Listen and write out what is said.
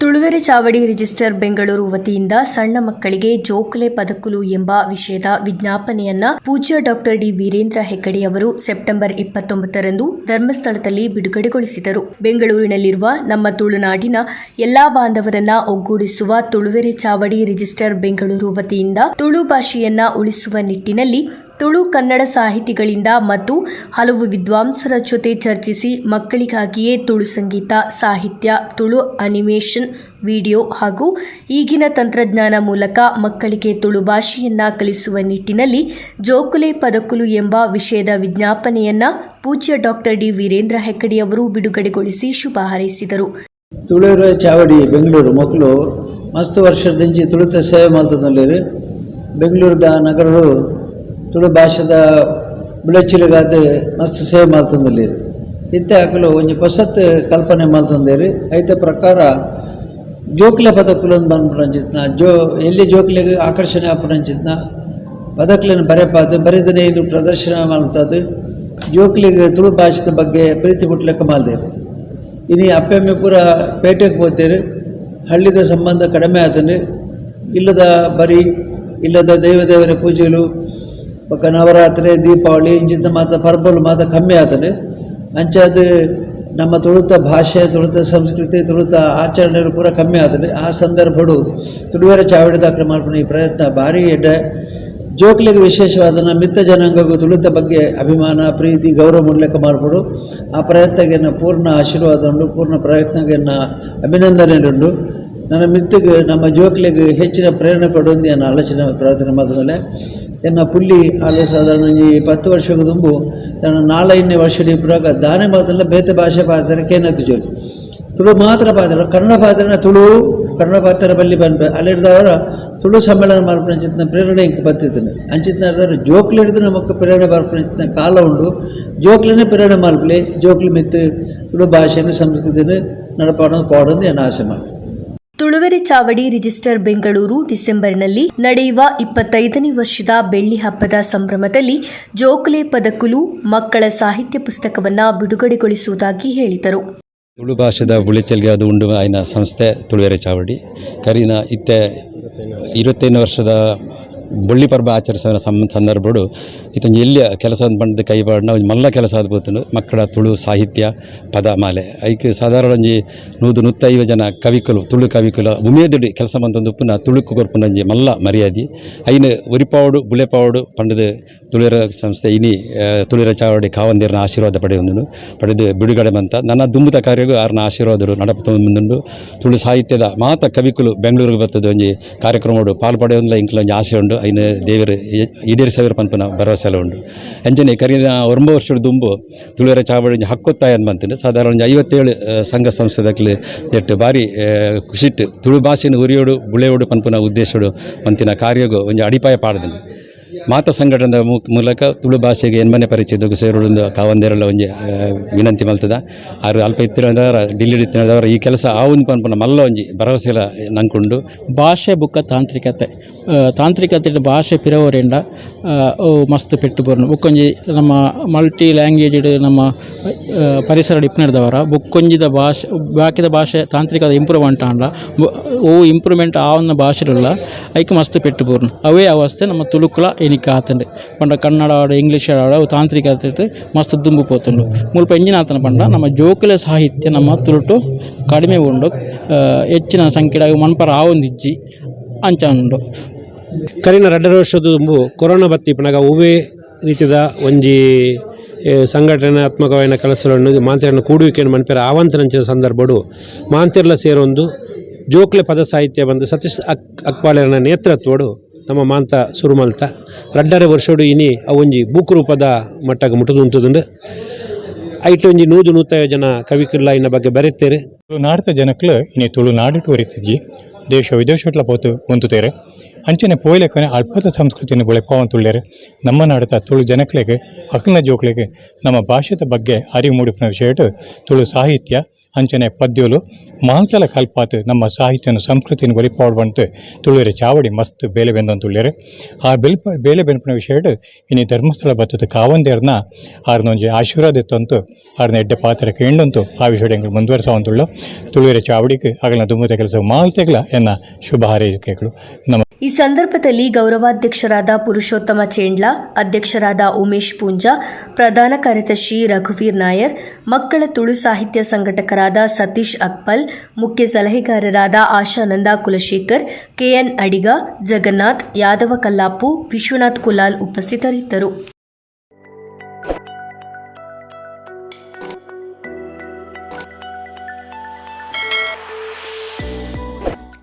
ತುಳುವೆರೆ ಚಾವಡಿ ರಿಜಿಸ್ಟರ್ ಬೆಂಗಳೂರು ವತಿಯಿಂದ ಸಣ್ಣ ಮಕ್ಕಳಿಗೆ ಜೋಕುಲೆ ಪದಕುಲು ಎಂಬ ವಿಷಯದ ವಿಜ್ಞಾಪನೆಯನ್ನ ಪೂಜ್ಯ ಡಾಕ್ಟರ್ ಡಿ ವೀರೇಂದ್ರ ಹೆಗ್ಗಡೆ ಅವರು ಸೆಪ್ಟೆಂಬರ್ 29ರಂದು ಧರ್ಮಸ್ಥಳದಲ್ಲಿ ಬಿಡುಗಡೆಗೊಳಿಸಿದರು. ಬೆಂಗಳೂರಿನಲ್ಲಿರುವ ನಮ್ಮ ತುಳುನಾಡಿನ ಎಲ್ಲಾ ಬಾಂಧವರನ್ನ ಒಗ್ಗೂಡಿಸುವ ತುಳುವೆರೆ ಚಾವಡಿ ರಿಜಿಸ್ಟರ್ ಬೆಂಗಳೂರು ವತಿಯಿಂದ ತುಳು ಭಾಷೆಯನ್ನ ಉಳಿಸುವ ನಿಟ್ಟಿನಲ್ಲಿ ತುಳು ಕನ್ನಡ ಸಾಹಿತಿಗಳಿಂದ ಮತ್ತು ಹಲವು ವಿದ್ವಾಂಸರ ಜೊತೆ ಚರ್ಚಿಸಿ ಮಕ್ಕಳಿಗಾಗಿಯೇ ತುಳು ಸಂಗೀತ, ಸಾಹಿತ್ಯ, ತುಳು ಅನಿಮೇಷನ್ ವಿಡಿಯೋ ಹಾಗೂ ಈಗಿನ ತಂತ್ರಜ್ಞಾನ ಮೂಲಕ ಮಕ್ಕಳಿಗೆ ತುಳು ಭಾಷೆಯನ್ನ ಕಲಿಸುವ ನಿಟ್ಟಿನಲ್ಲಿ ಜೋಕುಲೆ ಪದಕುಲು ಎಂಬ ವಿಷಯದ ವಿಜ್ಞಾಪನೆಯನ್ನ ಪೂಜ್ಯ ಡಾಕ್ಟರ್ ಡಿ ವೀರೇಂದ್ರ ಹೆಗ್ಗಡೆ ಅವರು ಬಿಡುಗಡೆಗೊಳಿಸಿ ಶುಭ ಹಾರೈಸಿದರು. ತುಳುವೆರೆ ಚಾವಡಿ ಬೆಂಗಳೂರು ಮೊಕಲು ಮಸ್ತ್ ವರ್ಷದಿಂಚಿ ತುಳುತ ಸೇವೆ ಮಲ್ತೊಂದುಲ್ಲೆರ್. ಬೆಂಗಳೂರುದ ನಗರಡು ತುಳು ಭಾಷೆದ ಬುಳೆಚಿಲುಗಾದ್ ಮಸ್ತ್ ಸೇವೆ ಮಲ್ತೊಂದುಲ್ಲೆರ್. ಇತ್ತೆ ಅಕುಲು ಒಂಜಿ ಪೊಸತ್ ಕಲ್ಪನೆ ಮಲ್ತೊಂದೆರ್. ಐತ ಪ್ರಕಾರ ಜೋಕ್ಲೆ ಪದಕುಲು ಪನ್ಪುನಂಚಿತ್ನ ಜೋ ಎಲ್ಲಿ ಜೋಕ್ಲೆಗ್ ಆಕರ್ಷಣೆ ಆಪುನಂಚಿತ್ನ ಪದಕ್ಲೆನ್ ಬರೆಪಾದ್, ಬರೆದನೇನು ಪ್ರದರ್ಶನ ಮಲ್ತದ್, ಜೋಕ್ಲೆಗ್ ತುಳು ಭಾಷೆದ ಬಗ್ಗೆ ಪ್ರೀತಿ ಪುಟ್ಲೆಕ್ಕ ಮಲ್ದೆರ್. ಇನಿ ಅಪ್ಪೆಮ್ಮೆ ಪೂರ ಪೇಟೆಗೆ ಪೋತೆರ್. ಹಳ್ಳಿದ ಸಂಬಂಧ ಕಡಿಮೆ ಆತುಂಡು. ಇಲ್ಲದ ಬರಿ ಇಲ್ಲದ ದೈವ ದೇವರ ಪೂಜೆಲು ಬೊಕ್ಕ ನವರಾತ್ರಿ, ದೀಪಾವಳಿ ಇಂಚಿನ ಮಾತ ಪರ್ಬಲು ಮಾತ ಕಮ್ಮಿ ಆತುಂಡು. ಅಂಚಾದ್ ನಮ್ಮ ತುಳುತ ಭಾಷೆ, ತುಳುತ ಸಂಸ್ಕೃತಿ, ತುಳುತ ಆಚರಣೆಲು ಪೂರ ಕಮ್ಮಿ ಆತುಂಡು. ಆ ಸಂದರ್ಭಡು ತುಳುವೆರೆ ಚಾವಡಿದಾಕ್ಲು ಮಲ್ಪುನ ಈ ಪ್ರಯತ್ನ ಭಾರಿ ಎಡ್ಡೆ. ಜೋಕ್ಲೆಗ್ ವಿಶೇಷವಾದ ಮಿತ್ತ ಜನಾಂಗಗ್ ತುಳುತ ಬಗ್ಗೆ ಅಭಿಮಾನ, ಪ್ರೀತಿ, ಗೌರವ ಮೂಡ್ಲೆಕ್ಕ ಮಲ್ಪೊಡು. ಆ ಪ್ರಯತ್ನಗೆ ಎನ್ನ ಪೂರ್ಣ ಆಶೀರ್ವಾದ ಉಂಡು, ಪೂರ್ಣ ಪ್ರಯತ್ನಗೆ ಎನ್ನ ಅಭಿನಂದನೆಲುಂಡು. ನನ್ನ ಮಿತ್ತಿಗೆ ನಮ್ಮ ಜೋಕ್ಲೆಗ್ ಹೆಚ್ಚಿನ ಪ್ರೇರಣೆ ಕೊಡೊಂದು ಎನ್ನ ಆಲೋಚನೆ, ಪ್ರಾರ್ಥನೆ ಮಲ್ತೊಂದುಲ್ಲೆ. ಎನ್ನ ಪುಲ್ಲಿ ಆಲೆ ಸಾಧಾರಣ ಒಂಜಿ 10 ವರ್ಷಗ್ ದುಂಬು ತನ್ನ ನಾಲೈದನೇ ವರ್ಷ ಇಪ್ಪುನಗ ದಾನೆ ಮಾತಲ್ಲ ಬೇತೆ ಭಾಷೆ ಪಾತೆರ ಕೇನತ್. ತುಳು ಮಾತ್ರ ಪಾತೆರ, ಕನ್ನಡ ಪಾತೆರ, ತುಳು ಕನ್ನಡ ಪಾತೆರ ಬಲ್ಲಿ ಪನ್ಪೆ. ಅಲ್ಲಿಡ್ದವರ ತುಳು ಸಮ್ಮೇಳನ ಮಲ್ಪುನಂಚಿತ್ತಿನ ಪ್ರೇರಣೆ ಇಂಕ್ ಬತ್ತಿತ್ತುಂಡು. ಅಂಚಿತ್ತಿನ ಜೋಕ್ಲೆಡ್ದ್ ನಮಕ್ ಪ್ರೇರಣೆ ಬರ್ಪುನಂಚಿತ್ತಿನ ಕಾಲ ಉಂಡು. ಜೋಕ್ಲೆನೆ ಪ್ರೇರಣೆ ಮಲ್ಪುಲೆ. ಜೋಕ್ಲು ಮಿತ್ತ್ ತುಳು ಭಾಷೆನ್, ಸಂಸ್ಕೃತಿನ್ ನಡಪಾಡೊಂದು ಪೋವೊಡುಂದು ಎನ್ನ ಆಸೆ ಮಲ್ಪೆ. ತುಳುವೆರೆ ಚಾವಡಿ ರಿಜಿಸ್ಟರ್ ಬೆಂಗಳೂರು ಡಿಸೆಂಬರ್ನಲ್ಲಿ ನಡೆಯುವ 25ನೇ ವರ್ಷದ ಬೆಳ್ಳಿ ಹಬ್ಬದ ಸಂಭ್ರಮದಲ್ಲಿ ಜೋಕುಲೆ ಪದಕುಲು ಮಕ್ಕಳ ಸಾಹಿತ್ಯ ಪುಸ್ತಕವನ್ನು ಬಿಡುಗಡೆಗೊಳಿಸುವುದಾಗಿ ಹೇಳಿದರು. ತುಳು ಭಾಷೆದ ಬುಳೆಚಲ್ಗೆ ಅದು ಉಂಡು ಆಯ್ನ ಸಂಸ್ಥೆ ತುಳುವೆರೆ ಚಾವಡಿ. ಕರಿನ ಇತ್ತೆ 25 ವರ್ಷದ ಬೊಳ್ಳಿ ಪರ್ಬ ಆಚರಿಸುವ ಸಂದರ್ಭಡು ಇತ್ತೊಂಜಿ ಎಲ್ಯ ಕೆಲಸ ಪಂಡ್ದ್ ಕೈಪಾಡ್ನ ಒಂಜಿ ಮಲ್ಲ ಕೆಲಸ ಆದ್ ಪೋತುಂಡು. ಮಕ್ಕಳ ತುಳು ಸಾಹಿತ್ಯ ಪದ ಮಾಲೆ, ಐಕ್ ಸಾಧಾರಣ ಒಂಜಿ 100 150 ಜನ ಕವಿಕುಲು, ತುಳು ಕವಿಕುಲು ಉಮೇದುಡಿ ಕೆಲಸ ಮಂತೊಂದು ಉಪ್ಪುನ ತುಳುಕು ಕೊರ್ಪುನ ಒಂಜಿ ಮಲ್ಲ ಮರ್ಯಾದೆ. ಐನ್ ಒರಿಪಾವೊಡು, ಬುಳೆಪಾವೊಡು ಪಂಡ್ದ್ ತುಳುವೆರ ಸಂಸ್ಥೆ ಇನಿ ತುಳುವೆರ ಚಾವಡಿ ಕಾವಂದಿರನ ಆಶೀರ್ವಾದ ಪಡೆಯೊಂದುಂಡು. ಪಡೆದು ಬಿಡುಗಡೆ ಮಂತ ನನ್ನ ದುಂಬುದ ಕಾರ್ಯಗೂ ಆರ್ನ ಆಶೀರ್ವಾದರು ನಡಪುಂದುಂಡು. ತುಳು ಸಾಹಿತ್ಯದ ಮಾತ ಕವಿಕುಲು ಬೆಂಗಳೂರಿಗೆ ಬರ್ತದೆ ಒಂಜಿ ಕಾರ್ಯಕ್ರಮಡು ಪಾಲು ಪಡೆಯೊಂದುಲ ಇಂಕ್ಲ ಒಂಜಿ ಆಸೆ ಉಂಡು. ಐನ್ ದೇವೆರ್ ಈಡೇರಿಸವೆರ್ ಪನ್ಪುನ ಭರವಸೆಲ ಉಂಡು. ಅಂಚನೆ ಕರಿನ 9 ವರ್ಷದ ದುಂಬು ತುಳುವೆರ ಚಾವಡಿ ಒಂಜಿ ಹಕ್ಕೊತ್ತಾಯ ಬಂತುಂಡು. ಸಾಧಾರಣ ಒಂಜಿ 57 ಸಂಘ ಸಂಸ್ಥೆದಕ್ಲು ನೆಟ್ ಬಾರಿ ಖುಷಿಟ್ ತುಳು ಭಾಷೆನ್ ಒರಿಯೋಡು, ಬುಳೆಯೋಡು ಪನ್ಪುನ ಉದ್ದೇಶಡು ಮಂತಿನ ಕಾರ್ಯಗು ಒಂಜಿ ಅಡಿಪಾಯ ಪಾಡ್ದುಂಡು. ಮಾತ ಸಂಘಟನೆದ ಮೂಲಕ ತುಳು ಭಾಷೆಗೆ ಎನ್ಮನೆ ಪರಿಚಯದ ಸೇರುಡು ಕಾವಂದೇರಲ್ಲ ಒಂಜಿ ವಿನಂತಿ ಮಲ್ತದ. ಆರು ಅಲ್ಪ ಇತ್ತಿನದವರ, ಡಿಲ್ಲಿ ಇತ್ತಿನದವರ ಈ ಕೆಲಸ ಆವುಂದು ಪನ್ಪುನ ಮಲ್ಲ ಒಂಜಿ ಭರವಸೆಲ ನಂಕುಂಡು. ಭಾಷೆ ಬುಕ್ಕ ತಾಂತ್ರಿಕತೆ. ತಾಂತ್ರಿಕತೆ ಭಾಷೆ ಪಿರವರಿಂದ ಅವು ಮಸ್ತ್ ಪೆಟ್ಟು ಬರುನು. ಬುಕ್ಕೊಂಜಿ ನಮ್ಮ ಮಲ್ಟಿ ಲ್ಯಾಂಗ್ವೇಜ್ ನಮ್ಮ ಪರಿಸರ ಇಪ್ಪುನೆರ್ದವರ ಬುಕ್ಕೊಂಜಿದ ಭಾಷೆ, ಬಾಕಿದ ಭಾಷೆ ತಾಂತ್ರಿಕದ ಇಂಪ್ರೂವ್ಮೆಂಟ್ ಆಂಡ ಅವು ಇಂಪ್ರೂವ್ಮೆಂಟ್ ಆವನ್ನ ಭಾಷೆಡುಲ್ಲ ಐಕ್ ಮಸ್ತ್ ಪೆಟ್ಟು ಬರುನು. ಅವೇ ಅವಸ್ಥೆ ನಮ್ಮ ತುಳುಕುಲ ಇನಿಕ್ ಆತುಂಡು. ಪಂಡ ಕನ್ನಡ ಆವಡ್, ಇಂಗ್ಲೀಷ್ ಆವಡ್, ಅವು ತಾಂತ್ರಿಕತೆ ಮಸ್ತ್ ದುಂಬು ಪೋತುಂಡು. ಮುಲ್ಪ ಎಂಚಿನ ಆತನ ಪಂಡ ನಮ್ಮ ಜೋಕುಲೆ ಸಾಹಿತ್ಯ ನಮ್ಮ ತುಳುಟು ಕಡಿಮೆ ಉಂಡು. ಹೆಚ್ಚಿನ ಸಂಖ್ಯೆಡ್ ಅವು ಮನ್ಪರ ಆವೊಂದಿಜ್ಜಿ, ಅಂಚ ಉಂಡು. ಕರಿನ 2.5 ವರ್ಷದ ದುಂಬು ಕೊರೋನಾ ಬತ್ತಿ ಪನಗ ಒವ್ವೇ ರೀತಿದ ಒಂಜಿ ಸಂಘಟನಾತ್ಮಕವಾಯಿನ ಕೆಲಸಗಳನ್ನು ಮಾಂತೆರ್ನ ಕೂಡುವಿಕೆಯನ್ನು ಮನ್ಪೆರ ಆವಂತನಂಚಿನ ಸಂದರ್ಭಡು ಮಾಂತೆರ್ಲ ಸೇರೊಂದು ಜೋಕ್ಲೆ ಪದ ಸಾಹಿತ್ಯ ಬಂದು ಸತೀಶ್ ಅಕ್ಪಾಲೆರ್ನ ನೇತೃತ್ವಡು ನಮ್ಮ ಮಾಂತ ಸುರು ಮಲ್ತ 2.5 ವರ್ಷಡು ಇನಿ ಅವೊಂಜಿ ಬೂಕು ರೂಪದ ಮಟ್ಟಗ್ ಮುಟ್ಟುದು ಉಂತುದುಂಡು. ಐಟ್ ಒಂಜಿ 100 150 ಜನ ಕವಿಕುಲ್ಲ ಇನ್ನ ಬಗ್ಗೆ ಬರೆತೇರು. ತುಳುನಾಡ್ದ ಜನಕ್ಲು ಇನಿ ತುಳುನಾಡು ಒರಿತಿಜಿ, ದೇಶ ವಿದೇಶಟ್ಲ ಪೋತು ಉಂತುತೇರು. ಅಂಚನೆ ಪೋಯ್ಲೆಕ್ಕನೆ ಅಲ್ಪದ ಸಂಸ್ಕೃತಿನ ಬುಳೆಪಾವಂತುಲ್ಲೆರ್. ನಮ್ಮ ನಾಡದ ತುಳು ಜನಕ್ಲೆಗ್, ಅಕ್ಲ್ನ ಜೋಕ್ಲೆಗ್ ನಮ್ಮ ಭಾಷೆದ ಬಗ್ಗೆ ಅರಿವು ಮೂಡಿಪುನ ವಿಷಯಡ್ ತುಳು ಸಾಹಿತ್ಯ. ಅಂಚನೆ ಪದ್ಯಲು ಮಾಂತಲ ಕಲ್ಪಾತ್ ನಮ್ಮ ಸಾಹಿತ್ಯನ ಸಂಸ್ಕೃತಿನ ಒಲಿಪಾವಡ್ ಬಂತು ತುಳುವೆರೆ ಚಾವಡಿ ಮಸ್ತ್ ಬೇಲೆ ಬೆಂದಂತುಳ್ಳೇರು. ಆ ಬೆಲ್ಪ ಬೇಲೆ ಬೆನ್ಪಿನ ವಿಷಯಡ್ ಇನಿ ಧರ್ಮಸ್ಥಳ ಬತ್ತದ ಕಾವಂದೇರ್ನ ಆರ್ನ ಒಂಜಿ ಆಶೀರ್ವಾದ ಇತ್ತಂತು, ಆರ್ನ ಎಡ್ಡೆ ಪಾತ್ರ ಕೇಂಡಂತು ಆ ವಿಷಯ ಎಂಕುಲು ಮುಂದುವರಿಸವಂತುಳ್ಳ. ತುಳುವೆರೆ ಚಾವಡಿಗೆ ಅಗಲ್ನ ದುಮ್ಮದ ಕೆಲಸ ಮಾಲ್ತೆಗ್ಲ ಎನ್ನ ಶುಭ ಹಾರೈಕೆಗಳು. ನಮ್ಮ ಈ ಸಂದರ್ಭದಲ್ಲಿ ಗೌರವಾಧ್ಯಕ್ಷರಾದ ಪುರುಷೋತ್ತಮ ಚೇಂಡ್ಲಾ, ಅಧ್ಯಕ್ಷರಾದ ಉಮೇಶ್ ಪೂಂಜಾ, ಪ್ರಧಾನ ಕಾರ್ಯದರ್ಶಿ ರಘುವೀರ್ ನಾಯರ್, ಮಕ್ಕಳ ತುಳು ಸಾಹಿತ್ಯ ಸಂಘಟಕರಾದ ಸತೀಶ್ ಅಕ್ಪಲ್, ಮುಖ್ಯ ಸಲಹೆಗಾರರಾದ ಆಶಾನಂದ ಕುಲಶೇಖರ್, ಕೆಎನ್ ಅಡಿಗ, ಜಗನ್ನಾಥ್, ಯಾದವ ಕಲ್ಲಾಪು, ವಿಶ್ವನಾಥ್ ಕುಲಾಲ್ ಉಪಸ್ಥಿತರಿದ್ದರು.